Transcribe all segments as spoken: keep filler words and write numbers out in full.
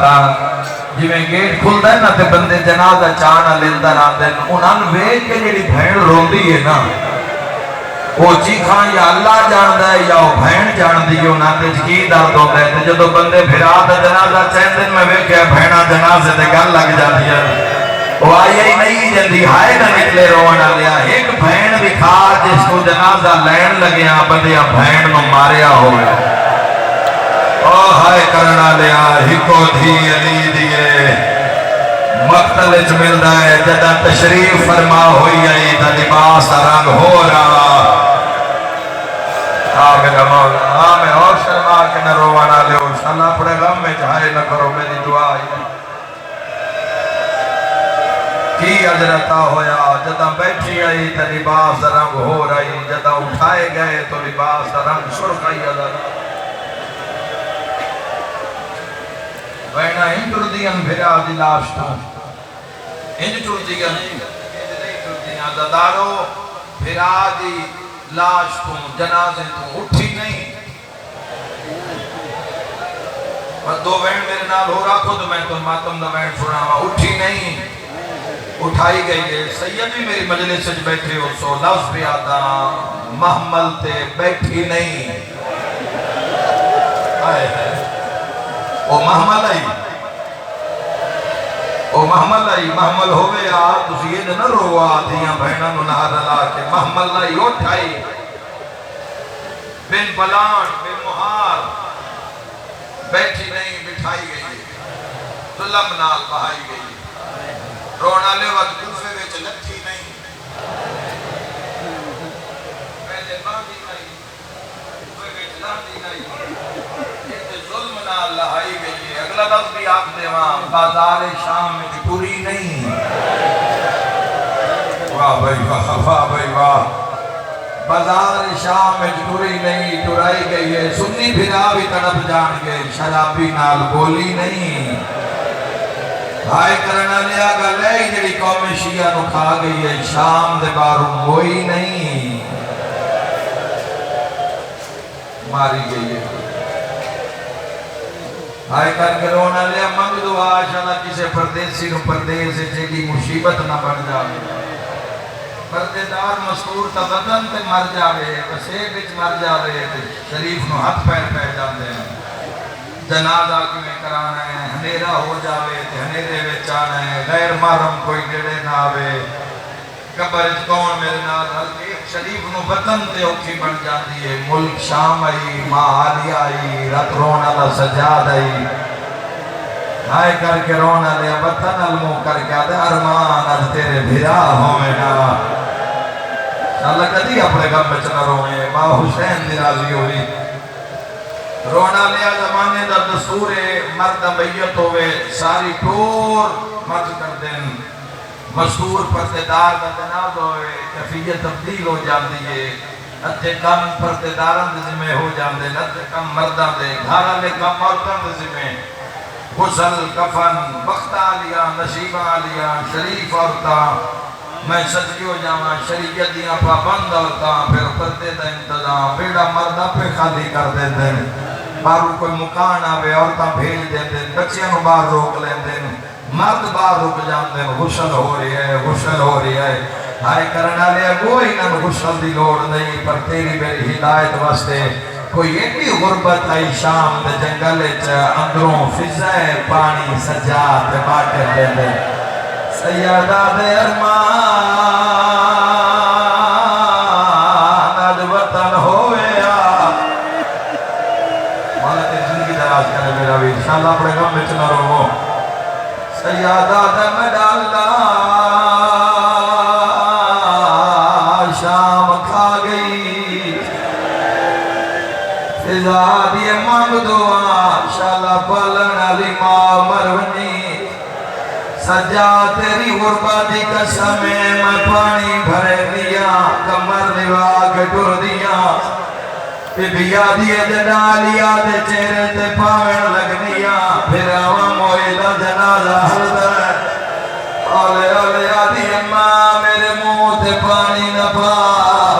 تاں جیویں گیٹ کھلدا ہے نا تے بندے جنازہ چاہݨ آلے اندر آندے ہن، انہاں نوں ویکھ کے جیڑھی بھیݨ روندی ہے نا، او چیخاں یا اللہ ڄاݨدا ہے یا او بھیݨ ڄاݨدی ہے، انہاں تے اچ کی درد ہوندا ہے۔ تے جدوں بندے بھرا دا جنازہ چیندن، میں ویکھیا بھیݨاں جنازے تے ڳل لڳ جاندیاں ہن۔ او آئی آئی نئیں جیندی، ہائے نہ نکلے رووݨ آلیا، ہک بھیݨ وکھا جس کوں جنازہ لین لگیاں بندیاں بھیݨ نوں ماریا ہووے۔ او ہائے کرݨ آلیا، ہکو دھی علی دی اے، مقتل اچ ملدا ہے، جݙاں تشریف فرما ہوئی آئی تاں لباس دا رنگ ہور آ۔ آ میرا مولا، آ میں ہور شرما کے نہ رووݨ آلیو، شالا اپݨے غم اچ ہائے نہ کرو، میری دعا آئی۔ کی اجر عطا ہویا، جݙاں ٻیٹھی آئی تاں لباس دا رنگ ہور آئی، جݙاں اٹھائے ڳئے تاں لباس دا رنگ سرخ آئی۔ اللہ بھیݨاں انج ٹردیاں ہن بھرا دی لاش توں، انج ٹردیاں ہن، انج نئیں ٹردیاں۔ عزادارو، بھرا دی لاش توں، جنازے توں اٹھی نئیں۔ بس دو وین میرے نال ہور آکھو تاں میں تہاکوں ماتم دا وین سݨاواں۔ اٹھی نئیں، اٹھائی ڳئی ہے۔ سید وی میری مجلس اچ ٻیٹھے ہوسو، لفظ پیا آہداں، محمل تے ٻیٹھی نئیں۔ ہائے ہائے۔ او محمل آئی، او محمل آئی، محمل ہووے آ، تسی انج نہ روو آ، دھیاں بھیݨاں نوں نال رلا کے۔ محمل آئی، اٹھ آئی۔ بن بلاݨ، بے مہار، ٻیٹھی نئیں، بٹھائی ڳئی ہے۔ ظلم نال بہائی ڳئی ہے۔ رووݨ آلے وت کوفے وچ لتھی نئیں۔ پہلے ٻاہندی نئیں، کوفے وچ لہندی نئیں۔ اے تے ظلم نال لہائی ڳئی ہے۔ اڳلا لفظ وی آکھ ݙیواں، بازار شام وچ ٹری نئیں۔ واہ بھائی واہ، واہ بھائی واہ۔ بازار شام اچ ٹری نئیں، ٹرائی ڳئی ہے۔ سنی بھرا وی تڑپ ڄاݨ ڳئے، شرابی نال ٻولی نئیں۔ ہائے کرݨ آلیا، ڳل ہے ای جیڑھی قوم شیعہ نوں کھا ڳئی ہے، شام دے ٻاہروں موئی نئیں۔ ماری ڳئی ہے۔ ہائے کر کے رووݨ آلیا، منگ دعا، شالا کسے پردیسی نوں پردیس اچ ایݙی مصیبت نہ بݨ جاوے۔ پردے دار مستور تاں وطن تے مر جاوے، وسیب اچ مر جاوے تے شریف نوں ہتھ پیر پئے جاندے ہن۔ جنازہ کیویں کراوݨا ہے، ہنیرا ہو جاوے تے ہنیرے وچ آوݨا ہے، غیر محرم کوئی نیڑے نہ آوے۔ قبر اچ کون میرے نال رل کے، شریف نوں وطن تے اوکھی بݨ جاندی ہے۔ ملک شام آئی، ماں عالیہ آئی، رت رووݨ آلا سجاد آئی۔ ہائے کر کے رووݨ آلیا، وطن ال منہ کر کے آہدے، ارمان اڄ تیرے بھرا ہووݨ ہا۔ شالا کدی اپݨے غم اچ نہ روویں، ماں حسین دی راضی ہووی۔ رووݨ آلیا، زمانے دا دستور ہے، مرد دا میت ہووے، ساری ٹور مرد کردن۔ مستور پردے دار دا جنازہ ہووے، کیفیت تبدیل ہو جاندی ہے۔ ادھے کم پردے داراں دے ذمے ہو جاندے ہن، ادھے کم مرداں دے، گھر آلے کم عورتاں دے ذمے۔ غسل، کفن، بختاں آلیاں، نصیباں آلیاں، شریف عورتاں، میں صدقے ہو جاواں، شریعت دیاں پابند عورتاں، پھر پردے دا انتظام، ویڑھا مرد آپے خالی کر ݙیندن، ٻاہروں کوئی مکان آوے، عورتاں بھیڄ ݙیندن، ٻچیاں نوں ٻاہر روک لیندن۔ مرد ٻاہر رک جاندن، غسل ہو رہیا ہے، غسل ہو رہیا ہے۔ ہائے کرݨ آلیا، ڳوہ انہاں نوں غسل دی لوڑ نئیں، پر تیری میری ہدایت واسطے کوئی ایݙی غربت آئی شام دے جنگل اچ، اندروں فضہ ہے پاݨی سجاد تے باقر ݙیندے۔ سیادہ دے ارمان اڄ وطن ہووے آ۔ مولا تیری زندگی دراز کرے میرا ویر، شالا اپݨے غم وچ نہ روو۔ سیادہ دا میݙا اللہ شام کھا ڳئی۔ فضہ دی منگ دعا، شالا پالݨ آلی ماء مر ونڄی۔ سجاد تیری غربت دی قسم ہے، میں پاݨی بھریندیاں، کمر لوا کے ٹردیاں۔ بی بی آہدی ہے جݙاں عالیہ دے چہرے تے پاوݨ لڳدیاں، بھراواں موئے دا جنازہ ہلدا ہے۔ ہولے ہولے آہدی اماں میرے منہ تے پاݨی نہ پا،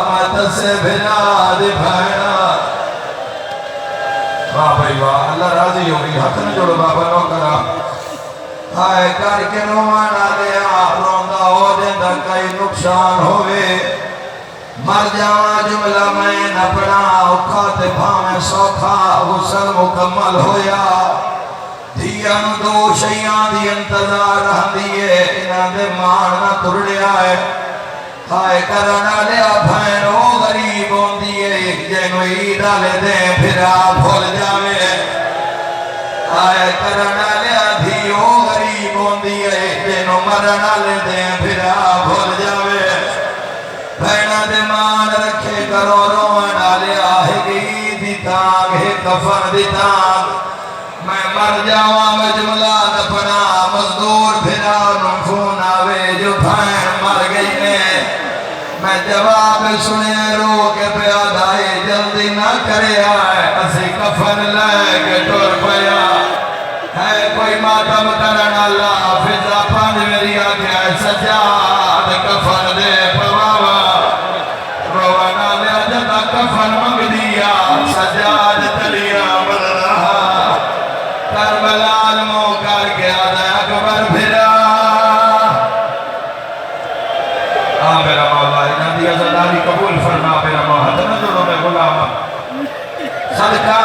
میں تسے بھرا دی بھیݨ آں۔ واہ بھائی واہ، اللہ راضی ہووی، ہتھ نہ جوڑو بابا نوکر ہائے کر کے رووݨ آلیا، روندا ہو جیندا کئی نقصان ہووے۔ مر جاواں جملہ میں نہ پڑھاں، اوکھا تے بھاویں سوکھا، غسل مکمل ہویا۔ دھیاں نوں دو شئیاں دی انتظار رہندی اے، انہاں دے ماݨ نہ ترڑیا اے۔ ہائے کرݨ آلیا، بھیݨ او غریب ہوندی اے، جینوں عید آلے ݙینھ بھرا بھل جاوے۔ ہائے کرݨ آلیا، دھی او غریب ہوندی اے، جینوں مرݨ آلے ݙینھ بھرا بھل جاوے۔ بھیݨاں دے ماݨ رکھے کرو، رووݨ آلیا، ہک عید دی تانگھ، ہک کفن دی تانگھ۔ میں مر جاواں، میں جملہ نہ پڑھاں، مزدور بھرا نوں فون آوے جو بھیݨ مر ڳئی نے۔ میں جواب سݨیا، رو کے پیا آہدا اے، جلدی نہ کرے، ہائے اسی کفن لے کے ٹر پیا۔ ہے کوئی ماتم کرݨ آلا؟ فضہ پنج واری آکھیا اے، سجاد کفن ݙے پواواں۔ رووݨ آلیا، جݙاں کفن منگدی آ، سجاد تلیاں ٻلدا ہا۔ کربلا منہ کر کے آہدا اے، اکبر بھرا۔ آ میرا مولا، انہاں دی عزاداری قبول فرما، میرا مولا، ہتھ نہ جوڑو میں غلام۔ صدقہ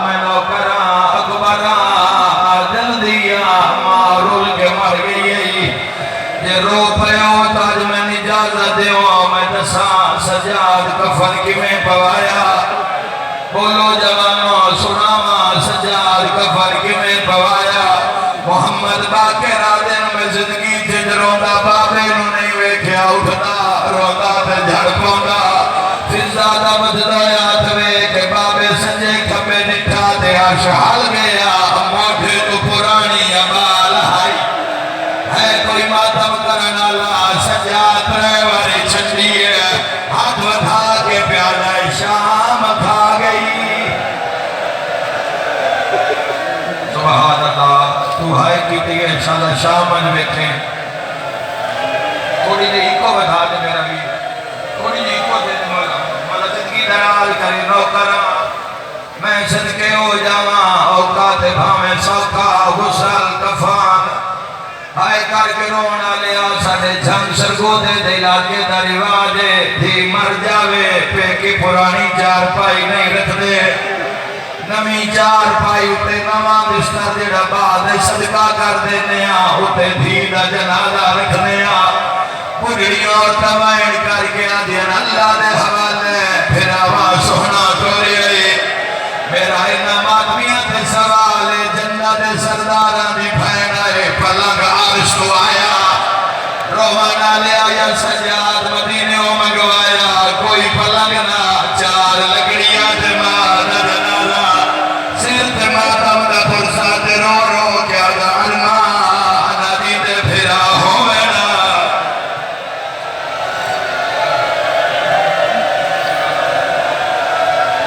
میں نوکراں، اکبر آ، جلدی آ، ماں رل کے مر ڳئی اے۔ جے رو پئے ہو تاں اڄ میں اجازت ݙیو، میں ݙساں سجاد کفن کیویں پوایا۔ ٻولو جوانو، سݨاواں سجاد کفن کیویں پوایا۔ محمد باقر آہدن، میں زندگی جنج روندا بابے نوں نئیں ویکھیا، اٹھدا روندا تے جھڑ پوندا۔ فضہ دا ودھدا ہتھ ویکھ کے بابے سڄے کھٻے ݙٹھا تے عرش ہل ڳیا، موڈھے توں پراݨی ابا لہائی۔ ہے کوئی ماتم کرݨ آلا؟ سجاد ترے واری چھنڈی اے، ہتھ ودھا کے پیا آہدا اے، شام کھا ڳئی۔ سبحان اللہ، توں ہائے کیتی اے، انشاءاللہ شام ونڄ ویکھیں۔ تھوڑی جئی ایکو ودھا ݙے میرا ویر، تھوڑی جئی ایکو دے ݙے مولا، مولا زندگی دراز کرے نوکراں۔ میں صدقے ہو جاواں، اوکھا تے بھاویں سوکھا، غسل کفن۔ ہائے کر کے رووݨ آلیا، ساݙے جھنگ سرگودھے دے علاقے دا رواج اے، دھی مر جاوے، پیکے پراݨی چارپائی نئیں رکھدے۔ نویں چارپائی اتے نواں بستر جیڑھا بعد اچ صدقہ کر ݙیندے ہاں، اتے دھی دا جنازہ رکھدے ہاں۔ ٻڈھڑیاں عورتاں وائݨ کر کے آہدیاں، اللہ دے حوالے، بھراواں سوہݨا ٹر ڳئے۔ میرا انہاں ماتمیاں تے سوال اے، جنت دے سرداراں دی بھیݨ اے، پلنگ عرش توں آیا۔ رووݨ آلیا، یا سجاد مدینے او منگوایا، کوئی پلنگ نہ، چار لکڑیاں تے ماں دا جنازہ۔ سر تے ماتم دا پرسہ تے رو رو کے آہدا، ارمان نہ ݙیندے بھرا ہووݨ۔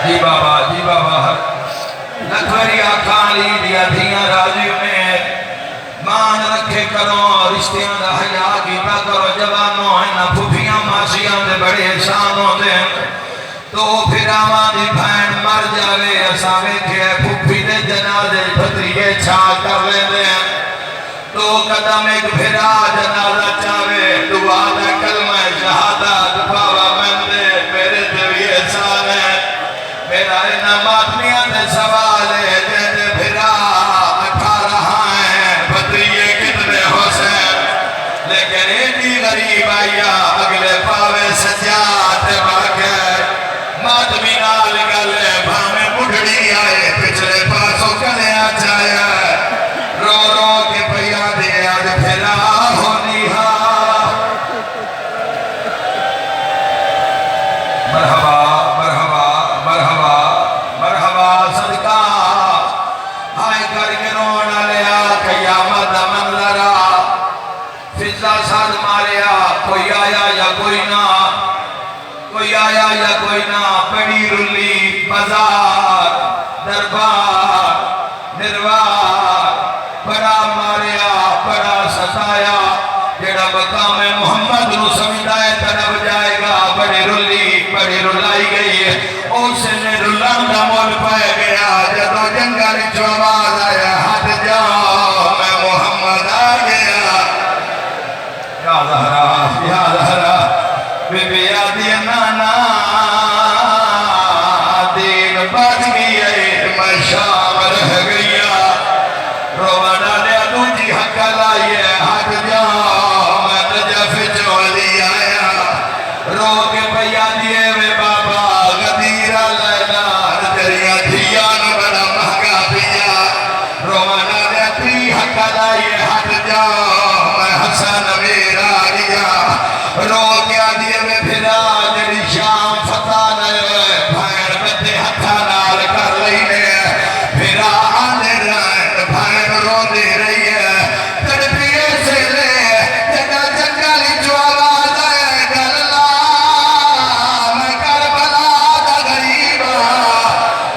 جی بابا، جی بابا، ہر لکھ واری آکھاں علی دیاں دھیاں راضی ہوویں، مان رکھے کرو، رشتیاں دا حیا کیتا کرو، جوانو، انہاں پھپھیاں ماسیاں دے بڑے احسان ہوندے ہن۔ ݙو بھراواں دی بھیݨ مر جاوے، اساں ویکھے پھپھی دے جنازے اچ بھتریجے چھا کر ویندے ہن۔ ݙو قدم ہک بھرا جنازہ چاوے، دعا دا کلمہ شہادت پاوا ویندے، میرے تے وی احسان ہے۔ میرا انہاں ماتمیاں تے سوال ہے، جیندے بھرا اٹھارہ ہیں، بھتریجے کتنے ہوسن؟ لیکن ایݙی غریب آئی آ، اڳلے پاوے سجاد تے باقر۔ ماتمی نال ڳل ہے، بھاویں ٻڈھڑی آئے، پچھلے پاسوں کلیاں چایا۔ رو رو کے پئی آہدی اے، اڄ بھرا ہونی ہا۔ مرحبا، مرحبا، مرحبا، مرحبا صدقہ۔ ہائے کر کے رووݨ آلیا، قیامت دا منظر آ۔ فضہ سݙ ماریا، کوئی آیا یا کوئی نہ، کوئی آیا یا کوئی نہ، بڑی رلی، بازار، دربار، نروار، بڑا ماریا، بڑا ستایا، جیڑھا مقام محمد نوں سمجھدا ہے تڑپ جائے گا، بڑی رلی، بڑی رلائی ڳئی ہے۔ اوسے نے رلݨ دا مول پئے ڳیا، جدوں جنگل وچوں آواز آیا، ہٹ جا، روانہ لیا ݙوجھی ہکا لائیے، ہٹ جا، میں نجف اچوں ہلی آیا۔ رو کے پئی آہدی اے، وے بابا، غدیر آلا اعلان، تیݙیاں دھیاں نوں بڑا مہنگا پیا۔ روانہ لیا تریہہ ہکا لائیے، ہٹ جا، میں حسن امیر آ ڳیا۔ رو کے آہدی اے، وے بھرا، جیڑھی شام فتح نئیں ہوئے، بھیݨ ٻدھے ہتھاں نال کر لینے۔ بھرا آندے رہن، بھیݨ روندی رہی ہے۔ تڑپی ایسے لے، جݙاں جنگل اچوں آواز آئے، گل لا، میں کربلا دا غریب ہاں۔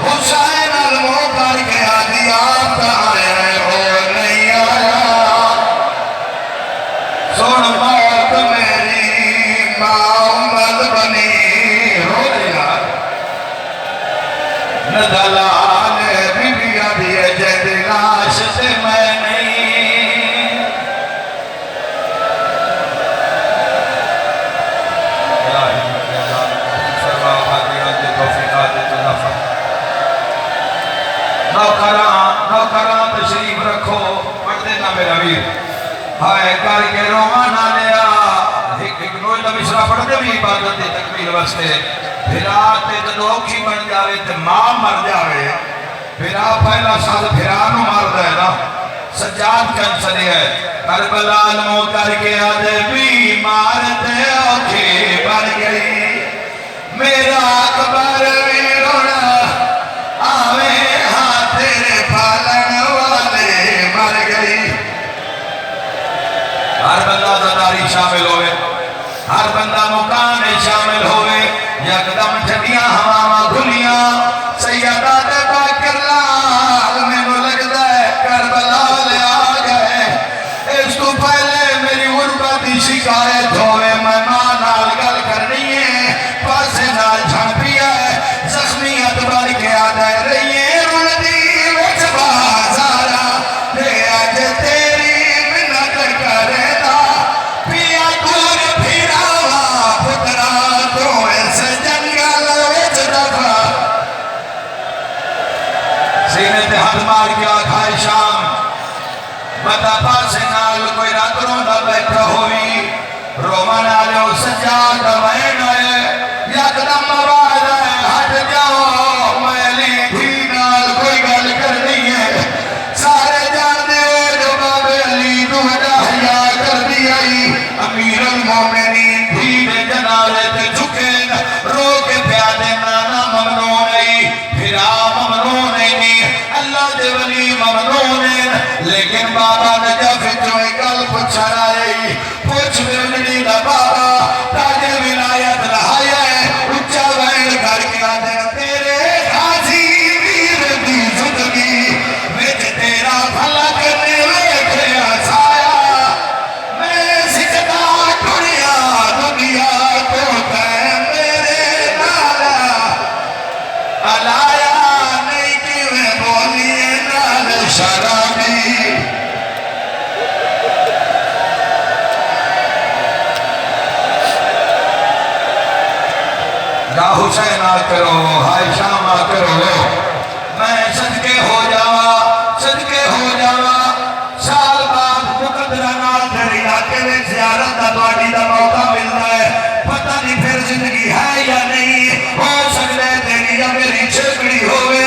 حسین المنہ کر کے آہدی آپ تاں آیا ہے، او نہیں آیا۔ سݨ موت میری ماں امت بنی، رو رہی یار۔ ندلال بی بی آہدی ہے، جیندی لاش تے میں نہیں۔ الٰہی میݙے نال فرما، حاجی رب دے توفیقات تے اضافہ۔ نوکراں، نوکراں تشریف رکھو، پڑھدے نہ میرا ویر۔ ہائے کر کے روواں نہ لیا۔ ہک، ہک روز دا مصرع پڑھدے وی عبادت دی تکمیل واسطے۔ بھرا تے جدوں اوکھی بݨ جاوے تے ماء مر جاوے، بھرا پہلا سݙ بھرا نوں ماردا ہے نا۔ سجاد کنج سݙیا ہے، کربلا المنہ کر کے آہدے، بیمار تے اوکھی بݨ ڳئی۔ میرا اکبر وی رُن آوے ہا، تیݙے پالݨ والی مر ڳئی۔ ہر بندہ عزاداری شامل ہووے، ہر بندہ مکان اچ شامل ہووے۔ یکدم ٹھڈیاں ہواواں گھلیاں، سیدہ دے باقر لال، مینوں لڳدا ہے کربلا والے آ ڳئے۔ اس توں پہلے میری غربت دی شکایت ہووے، میں ماں نال ڳل کرݨی ہے۔ پاسے نال جھݨ پیا ہے، زخمی ہتھ بݨ کے آہدا ہے، رہیے رلدی وچ بازاراں دے، اڄ تیری منت کریندا پیا، دور پھراواں پترا توں اس جنگل وچ دفا۔ سینے تے ہتھ مار کے آکھ، ہائے شام، بندہ پاسے نال کوئی رات روندا ٻیٹھا ہووی، رووݨ آلیو سجاد ویݨ آئے، یکدم آواز آئے، ہٹ جاؤ، میں علی دھی نال کوئی ڳل کرݨی ہے۔ سارے ڄاݨدے ہو جو بابے علی توں وݙا حیا کردی ہئی۔ امیر المومنین دھی دے جنازے تے جھکین، رو کے پیا آہدے، نانا ممنون ہئی۔ بھرا ممنون ہن، اللہ دے ولی ممنون ہن، لیکن بابا نجف اچوں ہک ڳل پچھݨ آئی۔ پچھ ویندی دا بابا، تاجے ولایت رہایا ہے، اچا ویݨ کر کے آہدن، تیرے غازی ویر دی زندگی وچ تیرا فلک نے ویکھیا سایا۔ میں سکدا ٹریا دنیا توں، تیں میرے نال الایا نہیں، کیویں ٻولیے نال شرابی۔ یا حسین آ کرو، ہائے شام آ کرو۔ میں صدقے ہو جاواں، صدقے ہو جاواں۔ سال بعد مقدرہ نال تیرے علاقے وچ زیارت دا تہاݙی دا موقع ملدا ہے۔ پتہ نہیں پھر زندگی ہے یا نہیں، ہو سڳدا ہے تیری یا میری چھیکڑی ہووے۔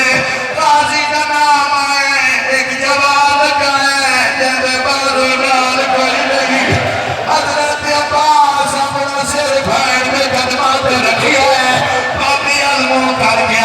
قاضی دا نام آئے، ہک جوان کائے، جیندے بازو نال کوئی نہیں۔ حضرت عباس اپݨا سر بھیݨ دے قدماں تے رکھیا ہے۔ بابی المنہ کر کے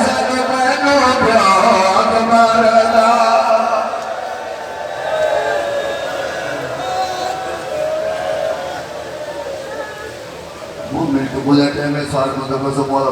ساکوں مینوں پیار مردا۔ مومن کوں بھلے ٹائم ہے، سارے مطلب سب والا